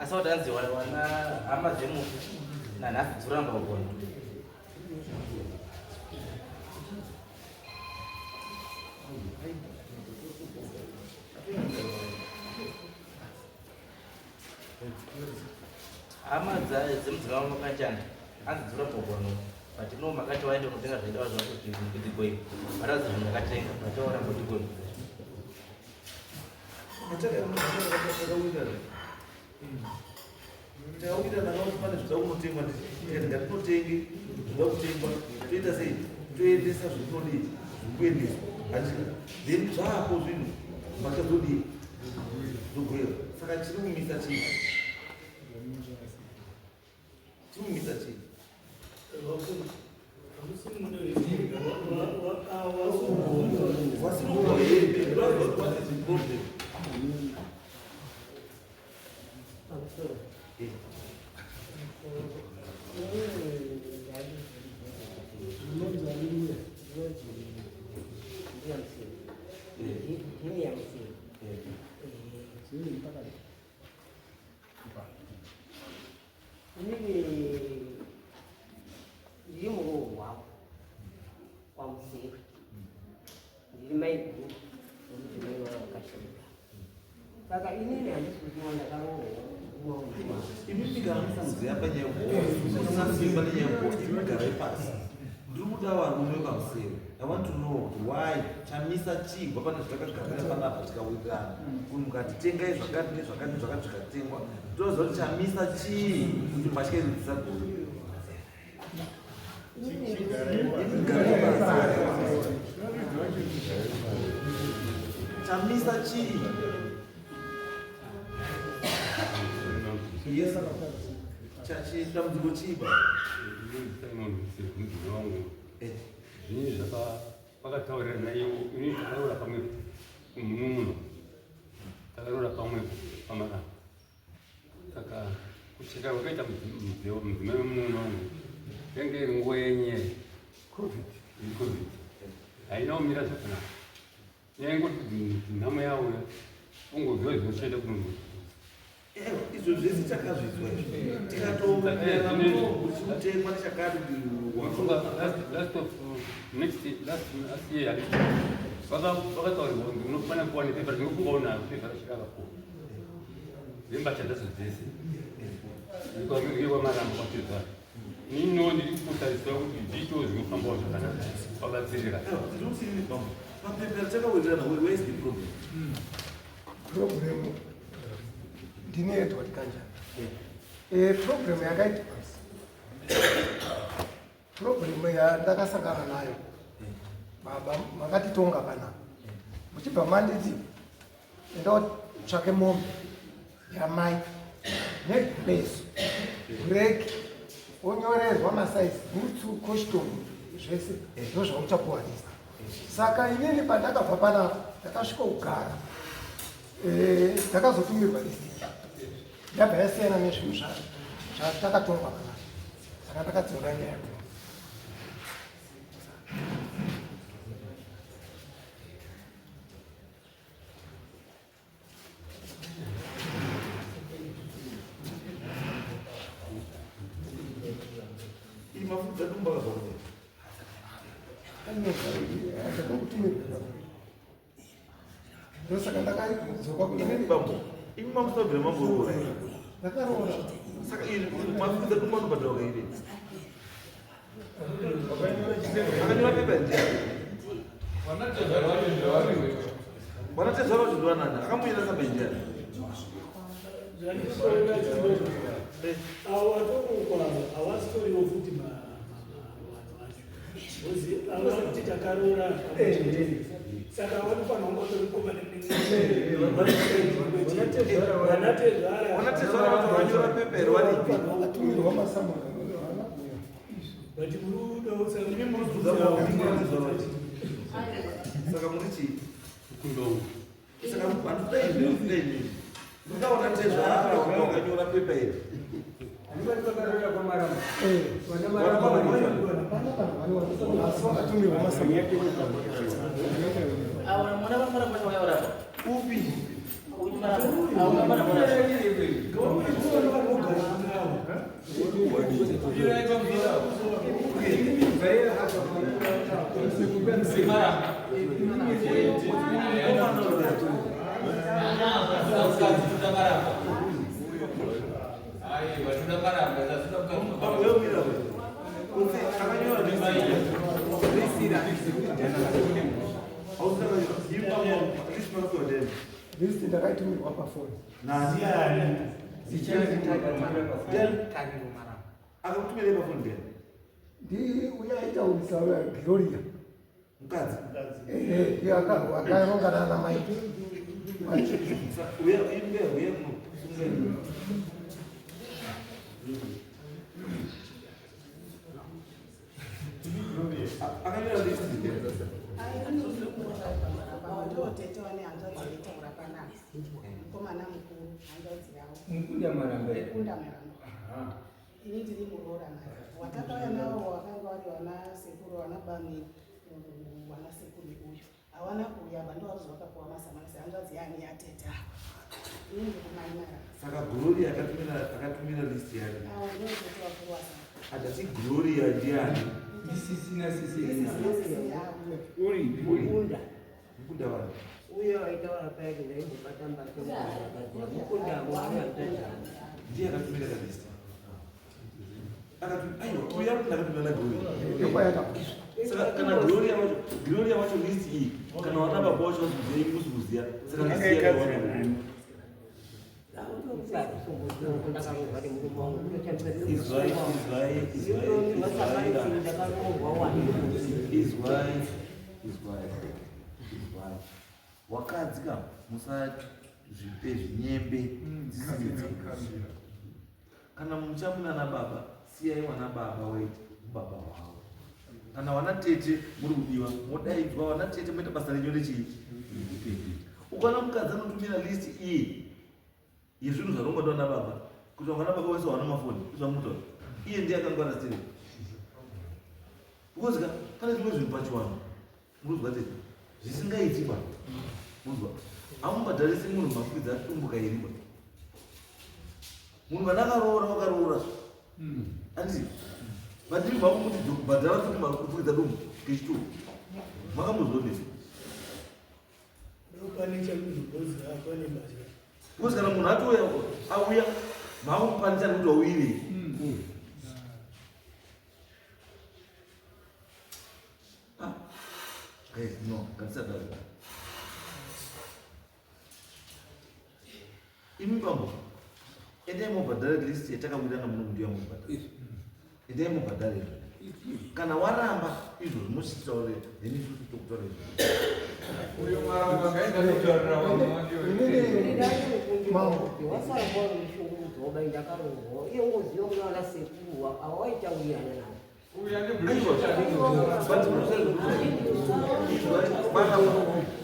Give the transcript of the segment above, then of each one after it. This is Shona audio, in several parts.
Asi wati anzi wana hama dzemufi nanhasi dzoramba kugona. Hama dzemudzimai wamakanjanda anzi dzoramba kugona but no makati waende unotenga zvaida vazvo kuti kudzigoi but anzi zvinhu ndakatenga but waoramba kutigoi. Takawirirana kuti pane zvinoda kunotengwa tikati ngatinotenge zvinoda kutengwa toita sei toendesa zvinodii zvikuendeswa handika then zvaapo zvinhu mbatya dzodii dzogoera saka chiri kumisa chii chiri kumisa chii Wasirugwa hembe what is the problem? Inini ndiri muroorwa wangu kwaMusewe, ndiri maiguru wemudzimai wavo wakashaika. Saka inini handisi kuziva ndakaroorwa. Imi migara musamuziva panyaya musina simba nenyaya yekuti imi garai pasi. Ndiri kuda varume pamusero. I want to know kuti why chamisa chii kubva pane zvatakagarira panapa tikawirirana kuti mukati tengai zvakati nezvakati nezvakati zvikatengwa toziva kuti chamisa chii kuti mbatya idzi dzisagore. Chamisa chii? Yes. Chachi dambudziko chii ba? Zvinyi zvakataurirana iwo ini takaroora pamwepo kumunun'una takaroora pamwepo pamaramba saka kucheka kwakaita mudzimai wemunun'una wangu yange iri nguva yenye covid covid haina kumira zvakanaka yaingoti nhamo yauya ungoziva zvinochaita kununura Izvo zvese takazvizwa izvo tikatokuchitengwa nechakati last of next last last year vakataurirwa kunzi unofanira kuwa nepepa ndinofunga unaro pepa rachirakapuwa rembatya dzacho dzese ikwamaramba kwatezvara nino ndiri kutarisira kuti zviito zvinofambawo zvakanaka vabatsirira papepa takawirirana where is the problem Problem ndine Edward Kanjani. Eh, problem yakaitwa problem yandakasangana nayo baba makatitonga panapa muchibva manditi enda utsvake mombe yamai nebeso breki wonyorerwa masaizi bhutsu costume zvese ndozvauchapuwa list saka inini pandakabva panapa ndakasvika kugara eh, ndakazotumirwa list yabva yasiyana nezvinhu zvatakatongwa panapa saka ndakadzora nyaya Ndosaka ndakadzoka Inini bambo, imi mamusina mamboroora here? Ndakaroora. Saka iri mafudza dumba anobhadhara kairi. Akanyora pepa ndiani? Vanatezvara vacho ndivanani? Akamunyora tsamba ndiani? Avo vatorukwa havasitoriwo futi vanhu vacho kuti takaroora saka vanofanira kunge vatori mukoma nevanatezvara vanatezvara vacho vanyora pepa here varipi? Vatumirwa masamba. But Imi munobvunza vanatezvara vacho. Saka muri chii? Kundongo. Saka handikuda izvi, handikuda izvi. Ndikuda vanatezvara vakanyora pepa iri. Asi wakatumirwa masamba. Aona mwana vamara kwacho wayaurapa. Upi? Uyu maramba. Aona mwana mwana. List ndakaitumirwa pafoni. Akakutumira pafoni ndiani? Ndi uya aitaurisa uya Gloria. Mukadzi. Ehe, ndiye akarongana namai. Uya uya uya uya. Akanyora list ndiani? Ndotete vane hanzvadzi yaitaura panapa, mukomana mukuru, hanzvadzi yavo. Mukunda Maramba. Mukunda Maramba. Ini ndiri muroora naye. Watakauya navo wakanga vari vana sekuru, vana bami, vana sekuru uyu hawana kuuya ba ndo vakapuwa masamanisi hanzvadzi yani yatete ava. Ini ndiri mai Maramba. Saka Gloria akatumira list yake. Avo ndotete vakuru vasaka. Atati Gloria ndiani? Sisi na sisi. Uri Mukunda. Mukunda wani. Uyo aitaura paya kuti ndaimbobata mbatya mukunda mwari hanzvadzi yangu. Ndiye akatumira ka list. Akatumira aiwa uya ndakatumira na Gloria. Ndokwayakabva. Saka kana Gloria wacho list iyi kana wana baba wacho vazoziva musi kuziya saka list yake wana. Izwai izwai izwai izwai izwai izwai wakadzi ka musazvipe zvinyembe dzisiri dzenyu. Kana muchamuna nababa siyai wana baba waite baba wavo. Kana wana tete muri kudiwa modaidzwa wana tete moita basa renyu rechii. Ukaona mukadzi anotumira list iyi yezvinhu zvarongoda na baba kuti vana baba vese vana mafoni zvamutora iye ndiye akangwara sitiri because ka pane zvimwe zvinhu pachiwanhu murikuzwa tete zvisingaiti ba murikuzwa amubhadharisi munhu makwidzi atumbuka iri ba munhu kana akaroora wakaroora anditi vandiri vakuti bhadhara kuti makwidza dumbu kechitu makambozvionesa. Because kana munhu atouya auya maakumupanisa nekuti wauyirei. Guys, no, ngatisadaro. Imi bambo, endai mobhadhara list yatakawirirana muno mundu yamubhadhara. Endai mobhadhara izvo. Kana waramba izvozvo muchitaure then isusu tokutaura izvozvo. Uyo Maramba akaenda kutaurira vamwe. Inini mambo Wasara kwaro mishungurudzo wabai ndakaroorwa. Iye ungoziva kuna vana sekuru awaitaurirana navo. Uya Aiwa, but Maramba,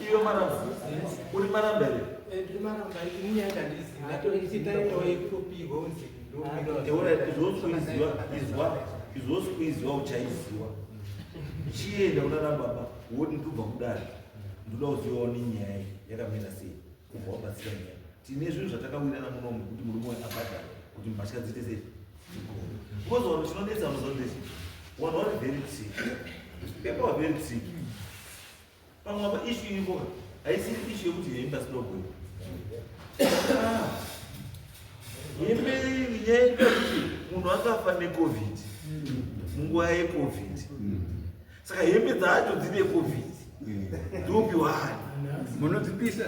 iwe Maramba, uri Maramba here? Ndiri Maramba, ini handizivi. Yekutopihwa unzi Teura izvozvo izwa izvozvo kuiziwa uchaiziwa. Chienda kuna baba woti ndobva kudare. Ndoda kuzivawo nenyaya iyi yakamira sei. Kubva wabatsira nyaya. Tine zvinhu zvatakawirirana munomu kuti murume uyu abhadhare kuti mbatya dziite sei. Because vanhu chinonetsa vanozondesi. Vanhu vari very tricky. People are very tricky. Pamwe apa issue iripo haisiri issue yekuti hembe asina kugoya. Hembe nyaya yekuti munhu akafa neCovid munguva yeCovid. Saka hembe dzacho dzine Covid dzopiwa ani? Munodzipisa.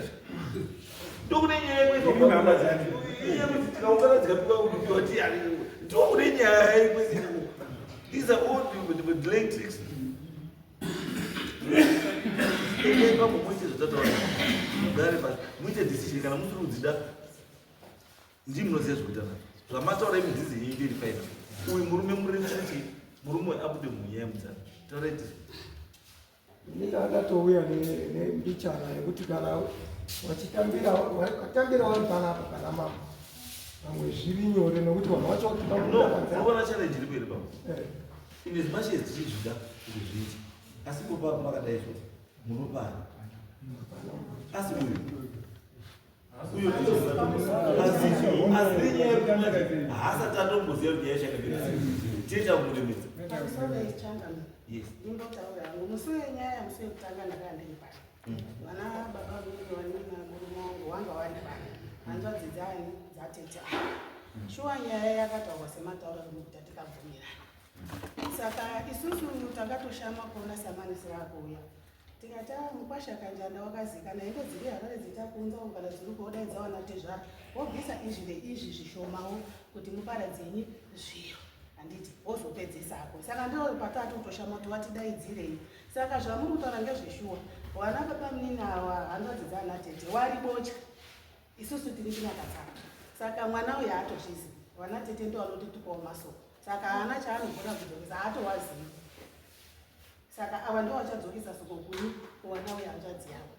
Ndokune nyaya yekuti tikaungana dzikapiwa kupiwa tiyani. Ndokune nyaya yekuti these are all the delaying tricks. Endai pamwe muite zvatataura. Mugare pasi muite decision kana musiri kudzida ndii munoziva zvekuita nazvo. Zvamataura imi dzizi yenyu ndiri final. Uyu murume muri kuti murume uyu abude munyaya mudzana. Taurai tizwe. Ini ndatouya nembichana yekuti kana wachitambira wakatambira vari panapa pana mambo pamwe zviri nyore nekuti vanhu vacho No, unoona challenge iripo here pamwe. In as much as tichizvida kuti zviite asi popa makadai so munopana asi uyu uyu asi nenyaya yekuti manje haasati atomboziva kuti nyaya yacho yakamira sei. Tiita kumuremedza. Pamusoro yechangamire. Yes. Ndimbotaura hangu musi wenyaya musi wekutanga ndakanga ndiri pano. Vana baba vangu vanina murume wangu wanga vari pano. Hanzvadzi dzani dzatete ava. Shuwa nyaya yakataurwa semataura kuti tikabvumirana. Saka isusu takatoshama kuona samanisi rakuuya. Tikati ah mukwasha Kanjanda wakazikana hembe dziri Harare dziita kuunza uku kana dziri kuodaidza vana tezvara wobvisa izvi neizvi zvishomawo kuti muparadzenyi zviro handiti wozopedzisako saka ndo patati kutoshama kuti watidaidzirei saka zvamuri kutaura ngezveshuwa wana baba munini awa hanzvadzi dzaana tete wari botya isusu tiri kunakatsaka saka mwana uyu haatozvizivi vana tete ndo vanotitupawo masoko saka haana chaanogona kudzokesa haatowazivi saka ava ndo vachadzokesa soko kuni kuwana uyu hanzvadzi yavo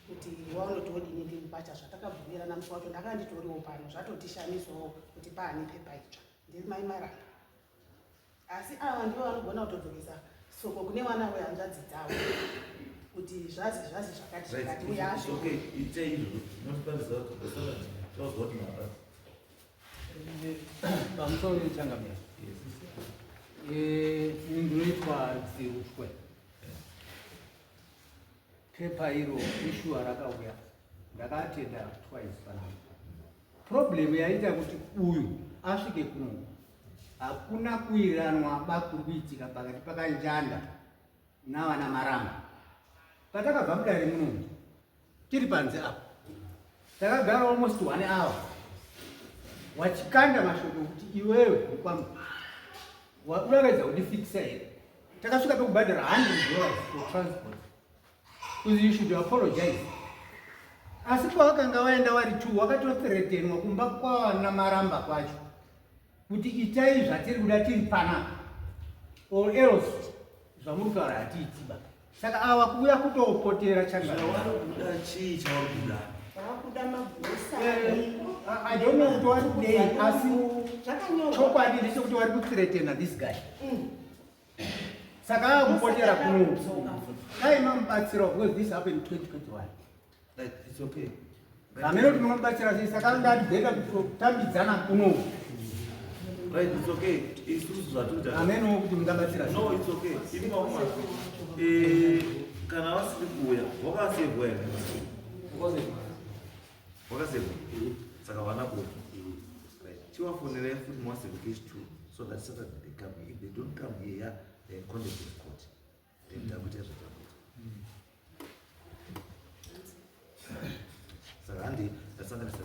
kuti waunoti wodini ndiri pacha zvatakabvumirana musi wacho ndakanga nditoriwo pano zvatotishamisawo kuti paane pepa itsva ndiri mai maranga asi ava ndivo vanogona kutodzokesa soko kune vana vehanzvadzi dzavo kuti zvazi zvazi zvakati zvakati uye azvo Okay, itei izvozvo. Munotipanisa kuti tozwa kuti mapa. Pamusoro yechangamire. Eh, ndinoitwa Dzirushwe. Pepa iro ishuwa rakauya. Ndakatenda twice panapa. Problem yaita kuti uyu asvike kuno hakuna kuwiranwa ba kuri kuitika pakati pakanjanda navana maramba. Patakabva mudare muno tiri panze apo takagara almost one hour wachikanda mashoko ekuti iwewe mukwambo urakaedza kundifikisa here takasvika pekubhadhara $100 for transport kuzi you should apologize asi pawakanga waenda wari two wakatothreatenwa kumba kwawana maramba kwacho kuti itai zvatiri kuda tiri panapa or else zvamuri kutaura hatiitiba saka ava kuuya kutopotera changakuda chii chavari kuda vakuda magosa eh, I don't know kuti wari kudei asi chokwadi ndechekuti wari kuthreatena this guy mm. Saka akupotera kuno. Dai mamubatsira because this happened 2021. Like, it's okay. Hameno kuti munomubatsira sei saka anga ati better kutambidzana kuno. Right, it's okay. Isusu zvatuita. Hameno kuti mungabatsira sei. No, it's okay. Imi mauma. Eh, kana vasiri kuuya, wakasevwa here? Wakasevwa. Saka vana kuuya. Right. Chiwafonerai futi muwaseve case 2 so that Saturday they come here. If they don't come here, then contact the court. Then takuita zvatakuita. Saka handi ndasanganisa.